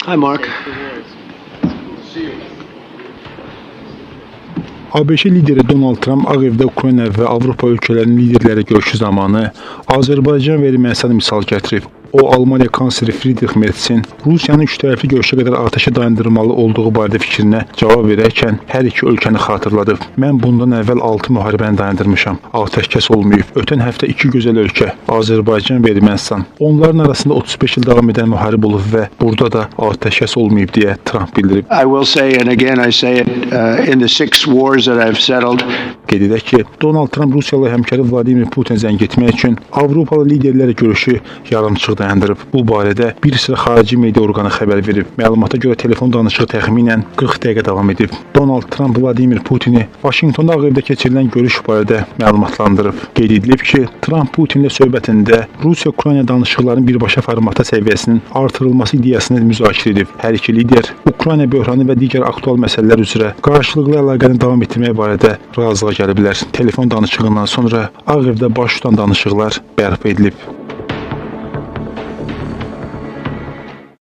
Hi, Mark. ABŞ lideri Donald Tramp Ağ Evdə Ukrayna və Avropa ölkələrinin liderləri görüşü zamanı Azərbaycan və Ermənistanı misal gətirib. O, Almaniya kansleri Friedrich Merzin Rusiyanın üçtərəfli görüşə qədər atəşə dayandırmalı olduğu barədə fikrinə cavab verərkən hər iki ölkəni xatırladıb. Mən bundan əvvəl 6 müharibəni dayandırmışam. Atəşkəs olmayıb. Ötən həftə iki gözəl ölkə, Azərbaycan və Ermənistan. Onların arasında 35 il davam edən müharibə olub və burada da atəşkəs olmayıb deyə Tramp bildirib. I will say, and again I say it, in the six wars that I've settled, Qeyd edək ki, Donald Tramp Rusiyalı həmkarı Vladimir Putin zəng etmək üçün Avropalı liderlərlə görüşü yarımçıq dayandırıb. Bu barədə bir sıra xarici media orqanı xəbər verib. Məlumata görə telefon danışığı təxminən 40 dəqiqə davam edib. Donald Tramp Vladimir Putini Vaşinqtonda Ağ Evdə keçirilən görüş barədə məlumatlandırıb. Qeyd edilib ki, Tramp Putinlə söhbətində Rusiya-Ukrayna danışıqlarının birbaşa formatda səviyyəsinin artırılması ideyasını müzakirə edib. Hər iki lider Ukrayna böhranı və digər aktual məsələlər üzrə qarşılıqlı əlaqəni davam etdirmək barədə razılığa gəliblər. Telefon danışığından sonra Ağ Evdə baş tutan danışıqlar bərpa edilib.